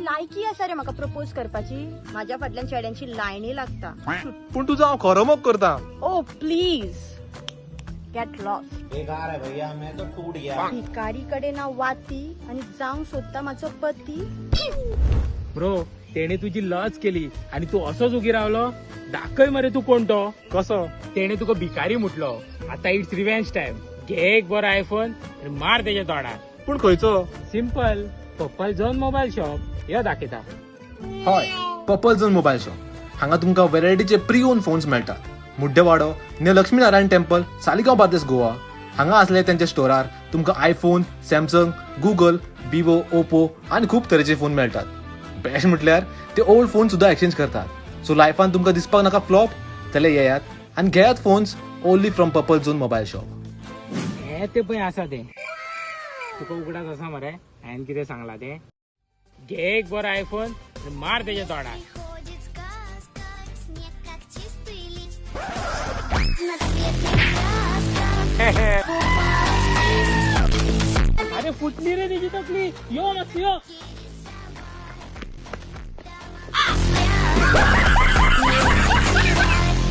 लायकी आसा रे म्हाका प्रपोज करपाची? माझ्या फाटल्यान चेड्यांची लायनी लागता. पूण तुजो हांव खरो मोग करता. ओ प्लीज गेट लॉस्ट. बेकार है भैया, मैं तो टूट गया. भिकारी कडे ना वाती आणि जावंक सोदता माझो पती. ब्रो, तेणे तुजी लज केली आणि तू असोच उगी रावलो. दाखय मरे तू कोण तो. कसो? तेणे तुका भिकारी म्हटलो. आता it's revenge time. घे एक बरो आयफोन आणि मार त्याच्या तोंडार. पूण खंयचो? Simple, purple zone mobile shop. यो दाखयता. हय, पर्पल झोन मोबायल शॉप. हांगा तुमकां वेरायटीचे प्री ओन फोन्स मेळटात. मुड्डेवाडो, नियर लक्ष्मीनारायण टेम्पल, सालिगांव, बार्देस, गोवा हांगा असले त्यांच्या स्टोरार तुमकां iPhone, Samsung, Google, Vivo, Oppo आनी खूब तरेचे फोन मेळटात. बेस्ट म्हटल्यार ते ओल्ड फोन सुद्दां एक्सचेंज करतात. सो लायफान तुमकां दिसपाक नाका फ्लॉप जाल्यार येयात आनी घेयात phones only from purple zone mobile shop. हे ते पळय आसा ते. तुका उगडास आसा मरे हांवें कितें सांगला ते? घे एक बरो आयफोन आणि मार त्याच्या तोंडार. Ходит сказка, снег как чистый лист. На цветных красках. अरे फुटली रे त्याची तकली. यो मातशी यो.